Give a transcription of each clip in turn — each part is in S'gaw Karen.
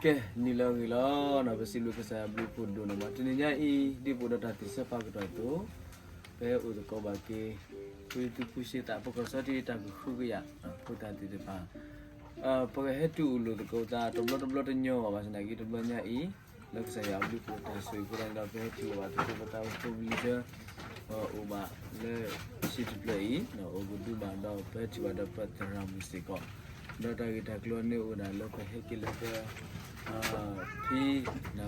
ကဲ, နံၤလၢအဂ့ၤလီၤ. ပစံးဘျုးကစၢ်ယွၤဘျုးဖှိၣ်ဒိၣ်နီၢ်မး, တနံၤညါအံၤ ဒ်ပအိၣ်ဒီးတၢ်သ့ၣ်ဆၢဖးကတီၢ်အသိး, ပဟဲအိၣ်သကိးဘၣ်က့ၤ ဖုသူဖုရှ့သး ပကီၢ်စီထံတၢ်ကဟုကယာ် ဖိသၣ်သ့ၣ်တဖၣ်, ပကဟဲတုၤအိၣ်လိာ်သကိးသး တဘျီတဘျီတညီဘၣ်ဆၣ်သနာ်က့ တဘျီညါအံၤ လၢကစၢ်ယွၤအဘျုးအဖှိၣ်တၢ်ဆိၣ်ဂ့ၤအဃိသတးဒီး ပဟဲထံၣ်လိာ်ဘၣ်သကိး ပသးဖိပလံၤသၢ အိၣ်ဘၣ်လၢ ဟံၣ်တဖျၢၣ်အံၤ အိၣ်ကဒုဘၣ်ဒီး ပဟဲထံၣ်ဘၣ်ဒီးပသရၣ်မုၣ်စ့ၢ်ကီး, ဒီးတၢ်ဂ့ၢ်တၢ်ကျိၤန့ၣ်အိၣ်ဒၣ်လၢပဟဲက့ၤလၢပ ဖံ,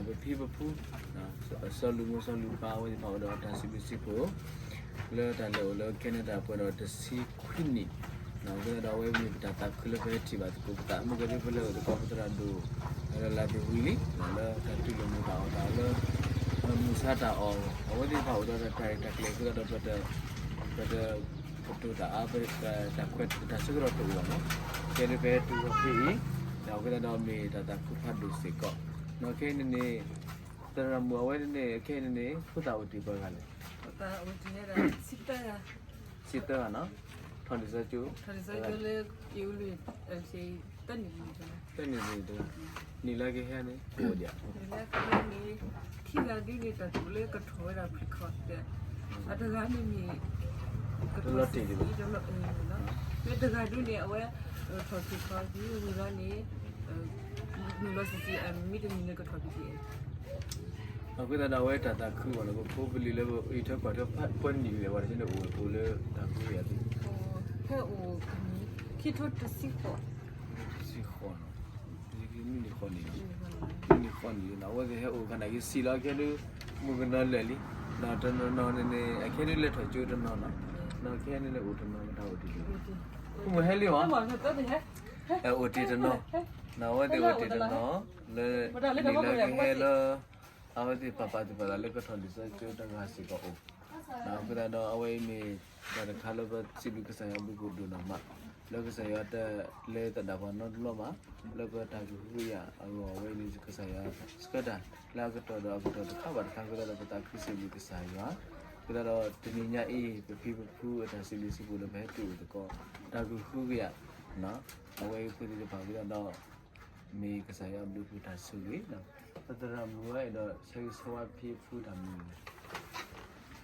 ပဖံပဖု, စီၤလူၢ်မိၢ်စီၤလူၢ်ပၢ် အဝဲသ့ၣ်တဖၣ်အိၣ်ဒီးတၢ်စံးဘျုးစံးဖှိၣ် လၢတၢ်လဲၤအိၣ်လၢ Canada ပှဲၤဒီးတဆံခွံနံၣ်, အဃိသတးဒီး အဝဲမ့ၢ်ပတၢ်သးခုလၢပဟဲထံၣ်ဘၣ်သကိးပသး မုၢ်ကဒုပလဲၤအိၣ်သကိးပသရၣ်ဒိၣ် လၢလါသ့ၣ်ဝံၤလံ လၢတၢ်တူၢ်လိာ်မုာ်တၢ်အီၣ်တၢ်အီလၢ မုၢ်ဆါတၢ်အီၣ် အဝဲသ့ၣ်တဖၣ်အိၣ်ဒီးတၢ်ရဲၣ်တၢ်ကျဲၤအဃိသတးဒီး ပတ ပတကတိၤတၢ်အါ ပတၢ်ခွဲးတၢ်ဆၢကတီၢ်တအိၣ်ဘၣ်နီၤ, ကဲလၢပဟဲတုၤဝဲဖဲအံၤ, ဒီးအဃိသတးဒီးမ့ၢ်တၢ်သးခုဖးဒိၣ်စ့ၢ်ကီး, ဒီးခဲအံၤန့ၣ်န့ၣ် သရၣ်မုၣ်အဝဲန့ၣ်န့ၣ် ခဲအံၤန့ၣ်န့ၣ် ဖိသၣ်အိၣ်တ့ၢ်ပှဲၤဂၤလဲၣ်, ဆံသၢဂၤနီၤ, ထီၣ်လံာ်စီဆှံကၠိ လၢ သၢနံၣ်တဂၤ, နံၣ်လၢကဟဲန့ၣ် အိၣ်ဒံး ခံဂၤဒုန့ၣ် တၢ်တူၢ်လၢကထီၣ်ဝဲဒၣ်ဖံးခီၣ်, အတဂၤန့ၣ်မ့ၢ် တလီၤတံၢ်ဒံးဘၣ်, မ့ၢ်တဂၤဒုန့ၣ် အဝဲထီၣ်ဖံးခီၣ်က့ၤဝံၤလီၤန့ၣ် နုာ်လီၤဆံးဆံး အမ့ၢ်တနံၤန့ၣ်ကထီၣ်ဖံးက့ၤ အဃိသတးဒီး အဝဲတၢ်သးခုဘၣ်န့ၣ် ပဖိပလံၤလၢအံးထွဲကွၢ်ထွဲ ပှဲၤနံၣ်လဲၣ် ပှၤတဆ့န့ၣ်အိၣ်ဝဲဖိလၢတၢ်ဃုကယာ်သ့ၣ်, ဖဲအိၣ် ခံထိတဆံဃိး, တဆံဃိးနီၤ, နံၣ်ဃိးနံၣ်, နံၣ်ဃိးနံၣ်လံနီၤ, အဝဲသ့ၣ်ဟဲအိၣ်ခါန့ၣ် ကဆံးလီၤခဲဒု မုၣ်ကနီၤလၢာ်လံ, ဒီးတနီၤနီၤန့ၣ်န့ၣ် အခဲဒုလဲၤထီၣ်ကၠိတနီၤနီၤ, ဒီးခဲန့ၣ်န့ၣ်အိၣ်တနီၤ တၢ်အိၣ်တ့ၢ်လံ, မုၢ်ဟဲလံမး, အိၣ်တ့ၢ်တနီၤ, အဝဲသ့ၣ်အိၣ်တ့ၢ်တနီၤ, လၢနံၣ်လၢကဟဲလၢ အဝဲသ့ၣ်ပာ်ပာ်သ့ၣ်ပာ်သးလၢကထီၣ်လံာ်စီဆှံကၠိတဂၤစ့ၢ်ကီးအိၣ်, အဃိသတးဒီးအဝဲအံၤမ့ၢ်တၢ်တခါလၢပစံးဘျုးကစၢ်ယွၤဘျုးဖှိၣ်ဒိၣ်နီၢ်မး, လၢကစၢ်ယွၤတလဲၤသဒၣ်ပှၤနီတဘျီဘၣ်, လၢပတၢ်ကဟုကယာ်အဂီၢ် အဝဲအံၤန့ၣ် ကစၢ်ယွၤဆှၢတၢ်လၢအကတီၢ်ဒီးအကတီၢ်တခါဘၣ်တခါ အဃိသတးဒီးပသးခုစံးဘျုးကစၢ်ယွၤ, အဃိသတးဒီးတနံၤညါအံၤ ပဖံပဖုအတၢ်စံးဘျုးစံးဖှိၣ်လၢပဟဲတုၤအိၣ်သကိး တၢ်ကဟုကယာ် အဝဲအံၤဖိသ့ၣ်တဖၣ်အဃိသတးဒီး မ့ၢ်ကစၢ်ယွၤအဘျုးအဖှိၣ်တၢ်ဆိၣ်ဂ့ၤ, ပသရၣ်မုၣ်ဝဲအဲၣ်ဒိးဆၢဂ့ၤဆၢဝါဖံဖုတၢ်မနုၤလဲၣ်,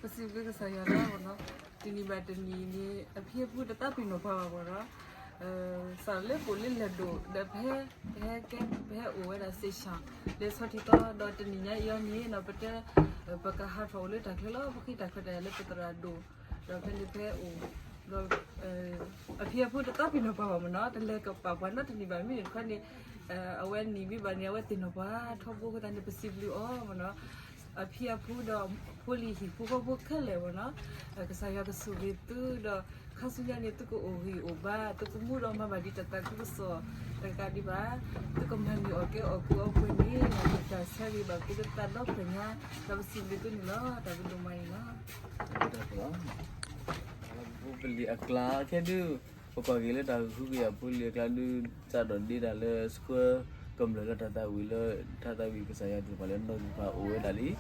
ပစံးဘျုးကစၢ်ယွၤလၢ တနံၤဘၣ်တနံၤန့ၣ် အဖံအဖုတသးပ့ၤနီၣ်ပှၤဘၣ်ဘၣ်ဒီး စးလၢပအိၣ်လၢလဲၤဒိၣ်ဒီး ပဟဲ ပဟဲကဲ ပဟဲအိၣ်ဝဲဒၣ်စ့ၢ်ဆၣ် လၢဆီထံသီ ဒီးတနံၤညါအံၤအီၤန့ၣ် ပတဲ ပကဟးထီၣ်အိၣ်လၢတၢ်ချၢလီၤ. ပဃ့တၢ်ခွဲးတၢ်ယာ်လၢပသရၣ်ဒိၣ် ဒီးဖဲန့ၣ်ဖဲအိၣ် ဒီး အဖံအဖုတသးပ့ၤနီၣ်ပှၤဘၣ်မ့ၢ်နီၤ, တလဲၤကပာ်ပှၤနီတနံၤဘၣ်မ့ၢ်န့ၣ်တခီန့ၣ် အဝဲနံၤဘံၣ်ဘၣ်န့ၣ် အဝဲသ့ၣ်နီၣ်ပှၤထီဘိအဃိသတးန့ၣ် ပစံးဘျုးအီၤမ့ၢ်နီၤ, အဖံအဖုဒီးဖိလံၤဟံၣ်ဖိဃီဖိခဲလၢာ်မ့ၢ်နီၤ, ကစၢ်ယွၤကဆိၣ်ဂ့ၤသုဒီး ခါဆူညါန့ၣ် သုကအိၣ်ဂံၢ်အိၣ်ဘါ သုကမူဒီးမၤဘၣ်ဒံးတၢ်သးခုကစီၣ်တကးဒံးဘၣ်, သုကမၤန့ၢ်အီၣ်ကဲအီၣ်ကုၢ်အီပှဲၤန့ၣ် တၢ်ဆၢဂ့ၤဘၣ်က့ၤလၢသးဒီဖျၢၣ်ညါ, ဒီးပစံးဘျုးသုန့ၣ်လီၤ. တၢ်ဘျုးဒိၣ်မးန့ၣ်လီၤ. ပဖိပလံၤအကျါခဲဒု ပကွၢ်က့ၤလၢတၢ်ကဟုကယာ်ဖိလံၤအကျါဒု စးထီၣ်ဒ့တၢ်လၢဆှၢကမျၢၢ်လၢတၢ်သးဝံၣ်လၢ တၢ်သးဝံၣ်ကစၢ်ယွၤသ့ၣ်တဖၣ်လၢနီၢ်သ့ၣ်တဖၣ်အိၣ်ဝဲဒၣ်လံ, ဒီး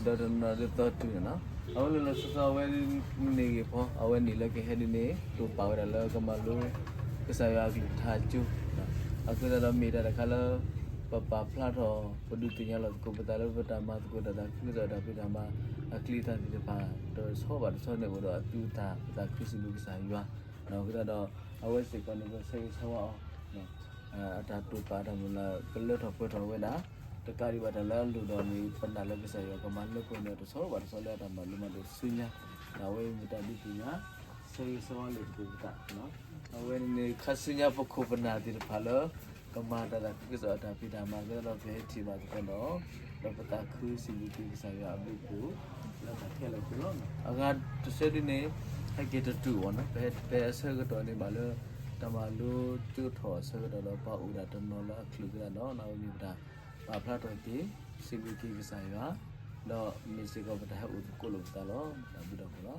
တနီၤနီၤဒုသီတုၤန့ၣ်လီၤ. အဝဲလီၤလီၤဆီဆီအဝဲန့ၣ်ဂ့ၤဖီ အဝဲနံၤလၢကဟဲဒုန့ၣ် တိာ်ပာ်ဝဲဒၣ်လၢကမၤလိ ကစၢ်ယွၤအကလုၢ်ကထါအကၠိ, အဃိသတးဒီးမ့ၢ်တၢ်တခါလၢ ပပာ်ဖျါထီၣ် ပဒုးသ့ၣ်ညါလီၤသကိးပသးလၢပတၢ်မၤသကိးတၢ်သးခုကစီၣ်တၢ်ဖံးတၢ်မၤ အကျံအသးသ့ၣ်တဖၣ် တဆီဘၣ်တဆီန့ၣ်အိၣ်ဒီးအသူအသၣ် ပသးခုစံးဘျုးကစၢ်ယွၤ, အဃိသတးဒီး အဝဲစ့ၢ်ကီးန့ၣ် ပဆၢဂ့ၤဆၢဝါအီၤ အတၢ်တိာ်ပာ်တၢ်မုၢ်လၢ် ကလၢထီၣ်ပှဲၤထီၣ်ဝဲဒၣ် တကးဒံးဘၣ်တၢ်လၢအလိၣ်ဒီးန့ၣ် ပနာ်လၢကစၢ်ယွၤကမၤလၢပှဲၤန့ၣ် တဆီဘၣ်တဆီလၢအတၢ်မၤလိမၤဒိးဆူညါ, အဝဲအံၤမ့ၢ်တၢ်ဒုးသ့ၣ်ညါ ဆၢဂ့ၤဆၢဝါလိာ်သကိးပသး, အဝဲန့ၣ်ခါဆူညါပခိၣ်ပနၢ်သ့ၣ်တဖၣ်လၢ ကမၤတၢ်သးခုကစီၣ်အတၢ်ဖံးတၢ်မၤအဃိသတးဒီး ပဟဲထံၣ်ဘၣ်သကိးဒီး ဒီးပသးခုစံးဘျုးက့ၤကစၢ်ယွၤအဘျုးအဖှိၣ် လၢတၢ်ခဲလၢာ်အပူၤလီၤ. အဂၤတဆၢဒုန့ၣ် ဟဲက့ၤတတုၤအီၤနီၤ ပဟဲအဆၢကတီၢ်န့ၣ်ဘၣ်လၢ တၢ်မၤလိကၠိထီၣ်အဆၢကတီၢ်ဒီး ပှၤအိၣ်ဒၣ်တနီၤလၢအချုးကဒၣ်ဒီး အဝဲမ့ၢ်ပတၢ်ပာ်ဖျါထီၣ်က့ၤ စံးဘျုးက့ၤကစၢ်ယွၤ ဒီးမ့ၢ်စ့ၢ်ကီးပတၢ်ဟဲအိၣ်သကိးလိာ်ပသးလီၤ. တၢ်ဘျုးဒိၣ်မးလီၤ.